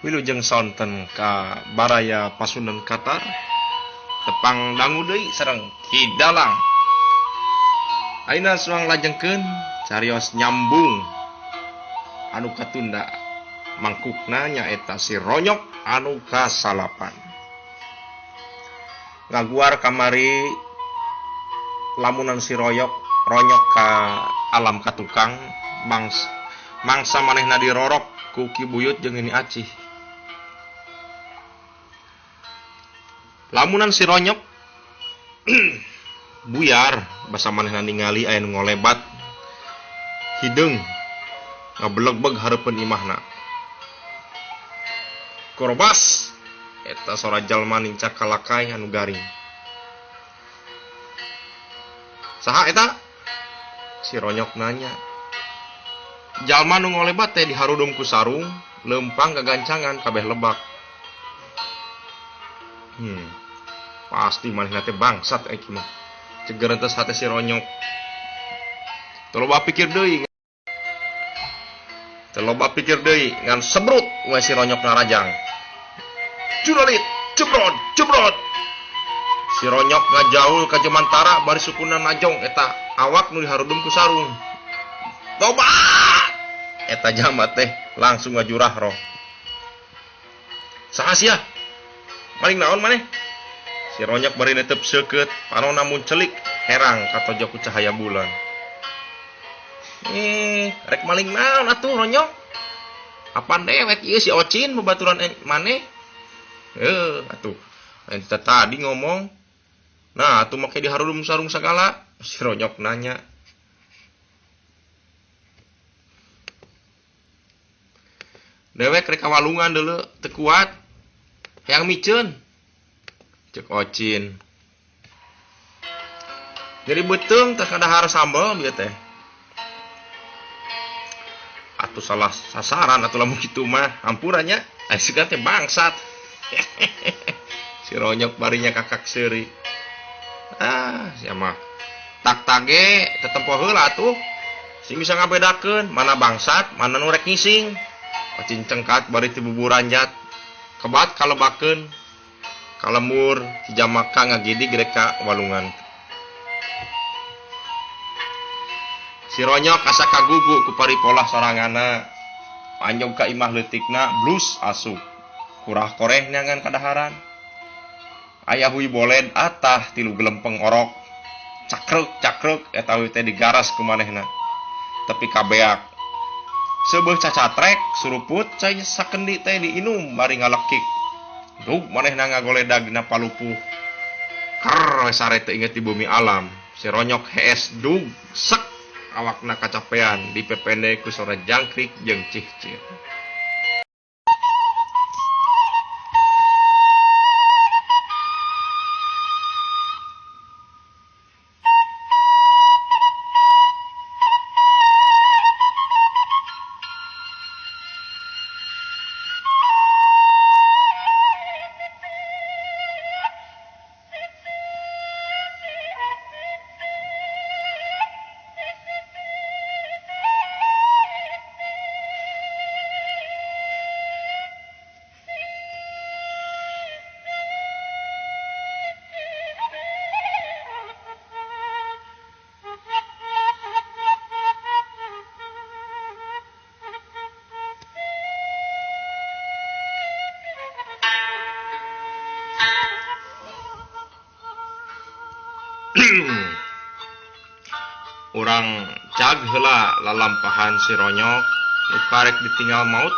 Wilujeng sonten ka Baraya Pasundan Qatar tepang dangu deui sareng Ki Dalang. Ayeuna suang lajengkeun carios nyambung anu katunda mangkukna nyaeta si Ronyok anu kasalapan. Ngaguar kamari lamunan si Ronyok ka alam katukang mangsa manehna dirorok ku Ki Buyut jeung Nini Acih. Lamunan si Ronyok buyar basa manehna ningali aya nu ngolebat hideung ngabelegbeg hareupeun imahna. Korobas eta sora jalma nincak kalakai anu garing. Saha eta? Si Ronyok nanya. Jalma nu ngolebat teh diharudum ku sarung, leumpang gagancangan kabeh lebak. Pasti manehna teh bangsat euy mah. Ceger teh hate si Ronyok. Teu loba pikir deui. Teu loba pikir deui ngan sebrut we si Ronyok narajang. Curalit, cebrot, cebrot. Si Ronyok ngajaul ka jemantara bari sukuna najong eta awak nu diharudum ku sarung. Tobat! Eta jalma teh langsung ngajurah roh. Saha sia? Maling naon maneh? Si Ronyok bari netep seukeut, panonna muncelik herang katojo ku cahaya bulan. Rek maling naon atuh Ronyok? Apan dewek ieu si Ocin babaturan maneh? Atuh. Eta tadi ngomong. Nah, atuh make diharudum sarung sagala. Si Ronyok nanya. Dewek rek kawalungan deuleu teu kuat. Hayang miceun. Cek Ocin. Jadi beuteung teh kadahar sambel bieu teh. Atuh salah sasaran atuh lamun kitu mah hampura nya. Ai siga teh bangsat. Si Ronyok barinya kakak seuri. Ah, sia mah tak tage tetempo heula atuh. Sing bisa ngabedakeun mana bangsat, mana nu rek ngising. Ocin cengkat bari ti buburanjat. Kebat kalebakeun. Kalemur si jamaka ngagidig rek ka walungan. Si Ronyok asa kagugu ku paripolah soranganna. Panjog ka imah leutikna blus asup. Kurah koreh nyangan kadaharan. Aya hui boled atah tilu gelempeng orok. Cakrek cakrek eta hui teh digaras ku manehna. Tepi kabeak. Seubeuh cacatrek suruput cai sakendi teh diinum bari ngalekik. Dug manehna ngagoledag dina palupuh. Ker we sare teu inget di bumi alam. Si Ronyok hees dug sek awakna kacapean dipepende ku sora jangkrik jeung cihcir. Urang cag heula lalampahan si Ronyok nu karek ditinggal maut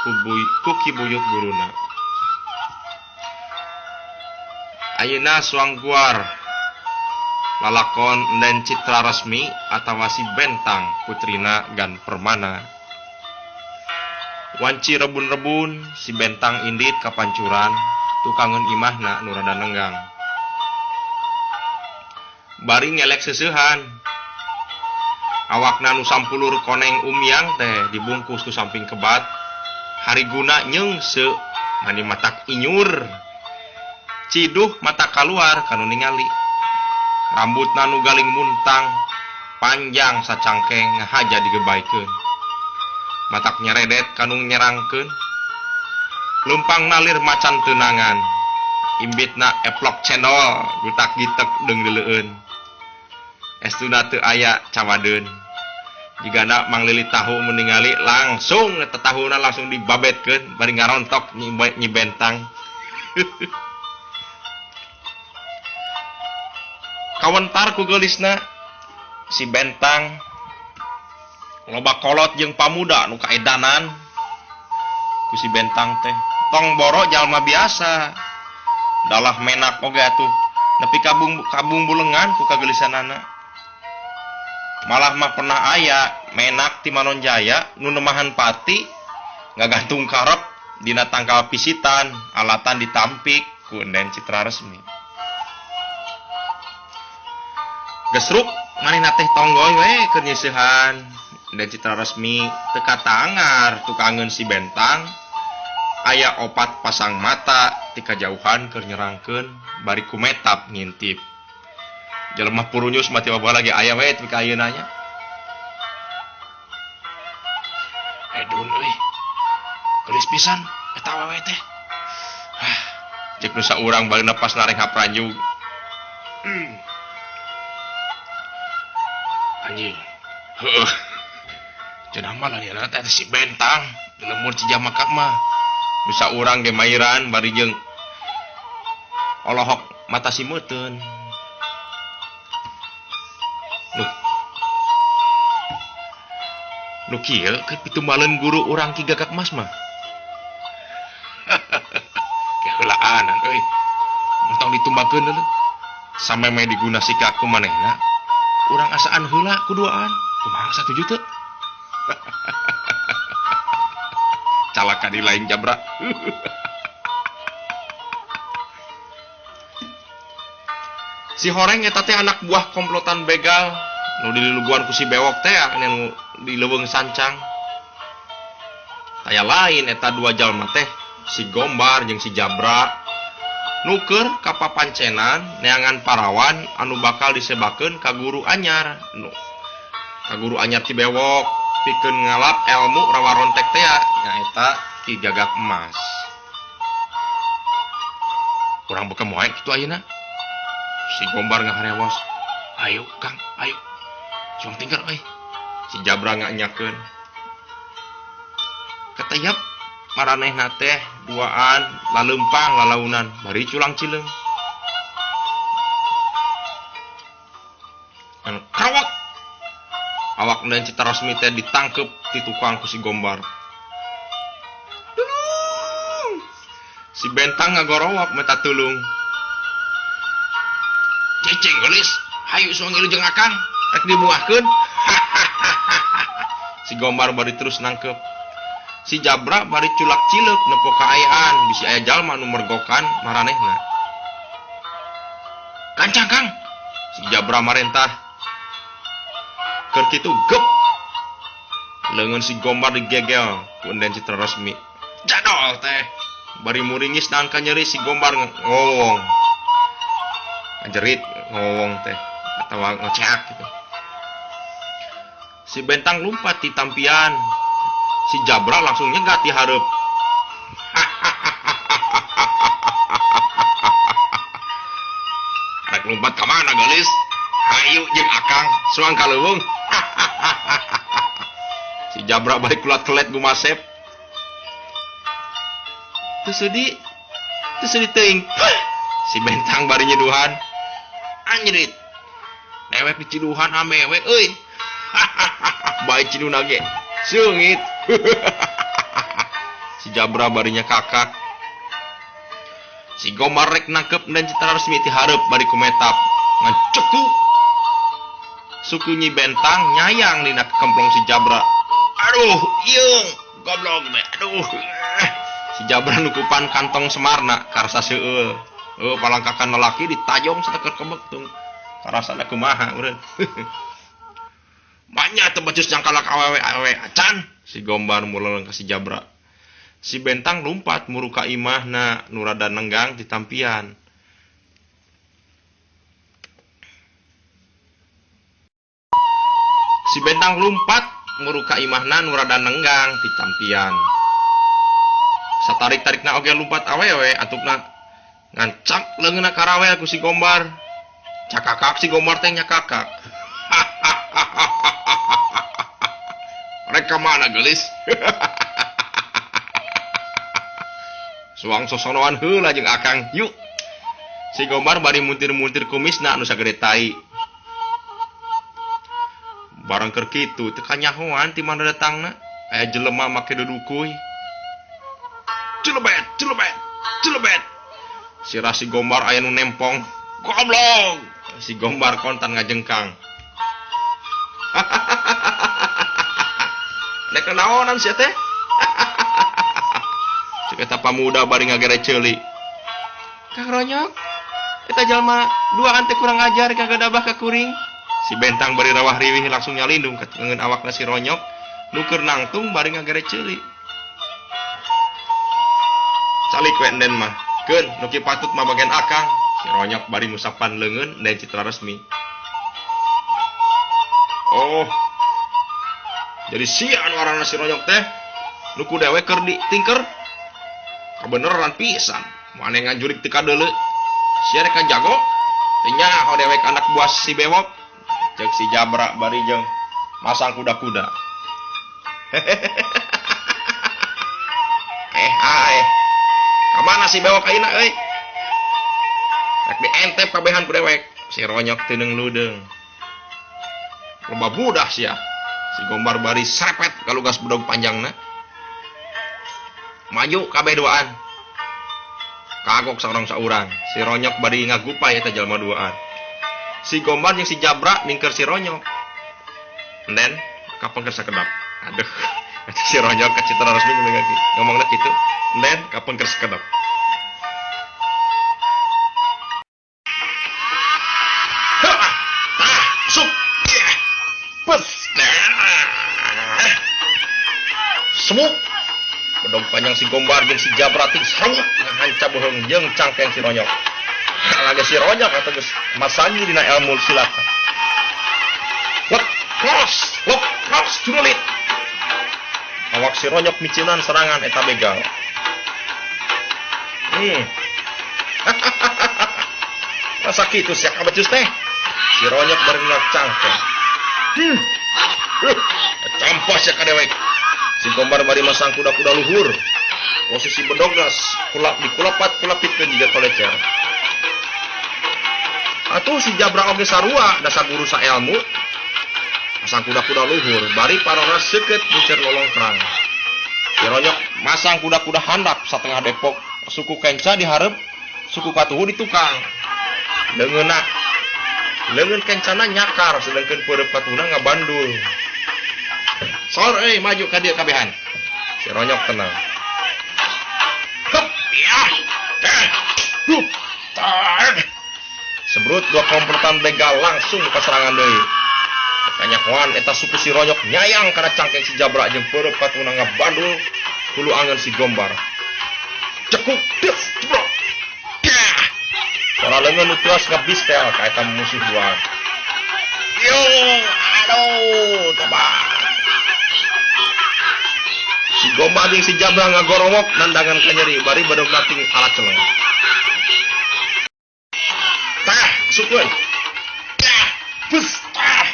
ku Ki Buyut guruna. Ayeuna suang guar lalakon Enden Citra Resmi atawa si Bentang putrina Gan Permana. Wanci rebun-rebun si Bentang indit kapancuran tukangeun imahna nu rada nenggang. Bari ngelek seuseuhan. Awakna nu sampulur koneng umyang teh dibungkus ku samping kebat. Hariguna nyeungse mani matak inyur. Ciduh mata kaluar kanu ningali. Rambutna nu galing muntang panjang sacangkeng ngahaja digebaikeun. Matak nyeredet kanu nyerangkeun. Leumpang nalir macan teunangan. Imbitna eplok cendol gutak gitek deung dileueun. Estuna teu aya cawadeun. Jigana Mang Lili tahu mun ningali langsung eta tahuna langsung dibabetkeun bari ngarontok Nyi Bentang. Kawentar ku geulisna si Bentang. Loba kolot jeung pamuda nu kaedanan ku si Bentang teh. Tong boro jalma biasa. Dalah menak oge atuh nepi ka kabung bulengan ku kageulisanana. Malah mah pernah aya menak ti Manonjaya nu nemahan pati ngagantung karep dina tangkal pisitan alatan ditampik ku Enden Citra Resmi. Gesruk manehna teh tonggoy we keur nyeusehan Enden Citra Resmi teu katangar tukangeun si Bentang. Aya opat pasang mata ti kajauhan keur nyerangkeun bari kumetap ngintip. Jelema purunyus mah tiba lagi aya we tepi ka ayeuna nya. Edun euy. Geulis pisan eta awewe teh. Hah, ceuk nu saurang barina pas nareng hapranjug. Anjing. Heueuh. Cenah mah lalieuna teh si Bentang di lembur Cijamakak mah. Bisa urang ge mairan bari jeung olohok mata simeuteun. Nu kieu keur pitumbaleun guru urang Ki Gagak Mas mah. Keheulaanan euy. Mun tong ditumbalkeun deuleu. Sameme diguna sikap ku manehna, urang asaan heula kuduaan. Kumaha satuju teu? Calaka di lain jabra. Si Horeng eta teh anak buah komplotan begal nu dililuguan ku si Bewok teh nu di leuweung sancang. Taya lain eta dua jalma teh si Gombar jeung si Jabra nuker ka papancenan neangan parawan anu bakal disebakeun ka guru anyar nu ka guru anyar Ki Bewok pikeun ngalap ilmu rawarontek teh nyaeta Ki Gagak Emas. Urang beukeum wae kitu ayeuna. Si Gombar ngaharewos. Ayo Kang, ayo. Cuang tinggal euy. Si Jabra nganyakeun. Katayap maranehna teh duaan laleumpang lalaunan bari culang cileung. Anu krawak. Awak dan Citra Resmi teh ditangkep ti tukang ku si Gombar. Tulung. Si Bentang ngagorowok minta tulung. Cicing geulis, hayu suang ieu jeung akang, rek dibuahkeun. Si Gombar bari terus nangkep. Si Jabra bari culak cileuk nepo kaayaan bisi aya jalma nu mergokan maranehna. Kancang Kang, si Jabra marentah. Keur kitu gep. Leungeun si Gombar digegel ku Enden Citra Resmi. Jadol teh. Bari muringis nahan ka nyeri si Gombar ngowong. Ngajerit ngowong teh atawa ngoceak gitu. Si Bentang lumpat di tampian. Si Jabra langsung nyegat di hareup. Rek lumpat ka mana geulis? Hayu jeung akang suang ka leuweung. Si Jabra balik kulat kelet gumasep. Teu seudi teuing. Si Bentang bari nyeduhan. Anjrit. Dewek diciduhan amewe euy. Bae ciduna ge. Seungit. Si Jabra barinya kakak. Si Gomar rek nangkep dan Citra Resmi ti hareup bari kumetap. Ngan cekuk. Suku Nyi Bentang nyayang dina kemplong si Jabra. Aduh, ieu goblok teh. Aduh. Si Jabra nukupan kantong semarna karasa seueul. Palangkakan lalaki ditajong sateker kebek tung. Karasana kumaha urang. Banyak teu becus nyangkalak awewe awewe acan. Si Gombar muleleng ka si Jabra. Si Bentang lumpat muru ka imahna nu rada nenggang di tampian. Si Bentang lumpat muru ka imahna nu rada nenggang di tampian. Satarik-tarikna oge lumpat awewe antupna ngancak leungeunna karawel ku si Gombar. Cakakak si Gombar teh nyakakak. Rek ka mana geulis? Suang sosonoan heula jeung akang. Yuk. Si Gombar bari muntir-muntir kumisna anu sagede tai. Barang keur kitu teu kanyahoan ti mana datangna. Aya jelema make dudukuy. Celebet, celebet, celebet. Sirah si Gombar aya nu nempong. Goblok. Si Gombar kontan ngajengkang. Dek naonan sia teh? Cek eta pamuda bari ngagere ceuli. Kang Ronyok, eta jalma duaan teh kurang ajar kagadabah ka kuring. Si Bentang bari rawah riwih langsung nyalindung ka leungeun awakna si Ronyok nu keur nangtung bari ngagere ceuli. Calik we enden mah. Keun nu kieu patut mah bagian akang. Si Ronyok bari ngusapan leungeun den Citra Resmi. Oh. Jadi sia anu ngaranna si Ronyok teh nu ku dewek keur ditingker. Kabeneran pisan. Mane ngajurik teu kadeuleu. Sia rek jago. Teu nyaho dewek anak buah si Bewok. Ceuk si Jabra bari jeung masang kuda-kuda. Ae. Ka mana si Bewok ayeuna euy? Rek dientep kabehan ku dewek. Si Ronyok teu leung-ludeung. Loba budah sia. Si Gombar bari serepet kalugas bedog panjangna. Maju kabeh duaan. Kagok saurang saurang. Si Ronyok bari ngagupai eta jalma duaan. Si Gombar jeung si Jabra ningker si Ronyok. Enden kapan keur sakedap. Aduh, eta si Ronyok ka Citra Resmi ngomongna kitu. Enden kapan keur sakedap. Tah, sup. Pes. Semuk. Bedog panjang si Gombar jeung si Jabra ting sarut ngahanca beuheung jeung cangkeng si Ronyok. Lage si Ronyok atau geus masagi dina ilmu silat. Lek cross, lek cross jurulit. Awak si Ronyok micinan serangan eta begal. Masa kitu sia kabecus teh? Si Ronyok bari ngelak cangkeng. Campas ya ka dewek. Si Gombar bari masang kuda-kuda luhur. Posisi bedogna kulap dikulapat kulapitkeun jiga kolecer. Atuh si Jabra oge sarua dasar guru saelmu. Masang kuda-kuda luhur bari parona seukeut mucer lolongkrang. Si Ronyok masang kuda-kuda handap satengah depok. Suku kenca dihareup, suku katuhu di tukang. Leungeunna leungeun kencana nyakar sedengkeun peureub katuhuna ngabandul. Sor euy maju ka dieu kabehan. Si Ronyok tenang. Hup ya. Hup. Tar. Sebrut dua komplotan begal langsung ke serangan deui. Kanyahoan eta suku si Ronyok nyayang kana cangkeng si Jabra jeung peureub katuhuna ngabandul hulu angeun si Gombar. Cekuk des jebrok. Para leungeun nu tuas ngebistel ka eta musuh duaan. Yo, aduh, tobat. Si Gombar jeung si Jabra ngagorowok nandangan kanyeri bari bedog nating ala celeng. Tah, sukeun. Tah, bus, tah.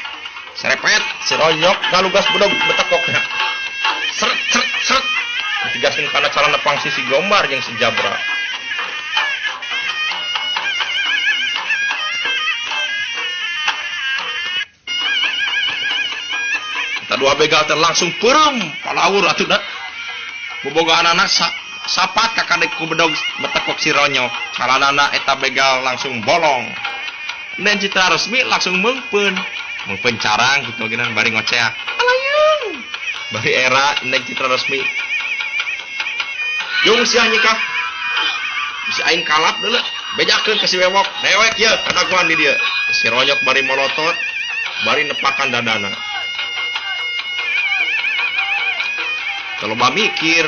Serepet, si Ronyok ngalugas bedog betekokna. Seret, seret, seret. Ditegaskeun kana calana pangsi si Gombar jeung si Jabra. Eta dua begal teh langsung peureum palawur atuh da. Bobogaanana sapat ka kadek ku bedog betekok si Ronyok. Calanana eta begal langsung bolong. Dan Citra Resmi langsung meungpeun. Meungpeun carang kitu geunan bari ngoceak. Alayung. Bari era Neng Citra Resmi. Jung sia nyikah. Bisi aing kalap deuleu. Bejakeun ka si Bewok. Dewek ye kadaguan di dieu. Si Ronyok bari molotot, bari nepakan dadana. Loba mikir.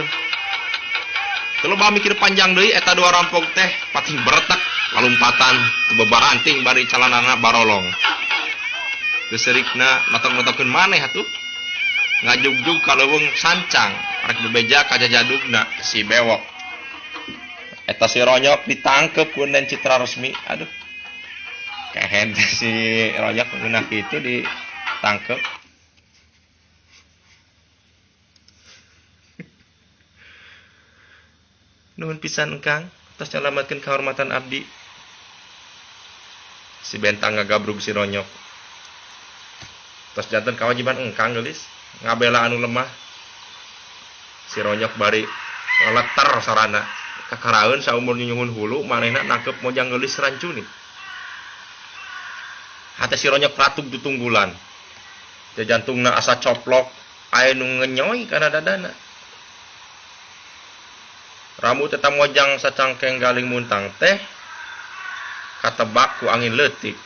Loba mikir panjang deui eta dua rampok teh patih beretak lalumpatan teu bebaranting bari calanana barolong. Teu seurikna notok-notokeun maneh atuh. Ngajugjug ka leuweung sancang rek bebeja ka jajadugna si Bewok. Eta si Ronyok ditangkep ku Nen Citra Resmi. Aduh. Kehen si Ronyok ngeunah kitu ditangkep. Nuhun pisan Kang, tos nyalametkeun kahormatan abdi. Si Bentang ngagabrug si Ronyok. Tos janten kawajiban engkang geulis ngabela anu lemah. Si Ronyok bari ngaleter sarana. Kakaraeun saumur nyunyuhun hulu manehna nangkep mojang geulis rancuni. Hate si Ronyok ratug tutunggulan. Jantungna asa coplok, aya nu ngenyoy kana dadana. Rambut eta mojang sacangkeng galing muntang teh katebak ku angin leutik.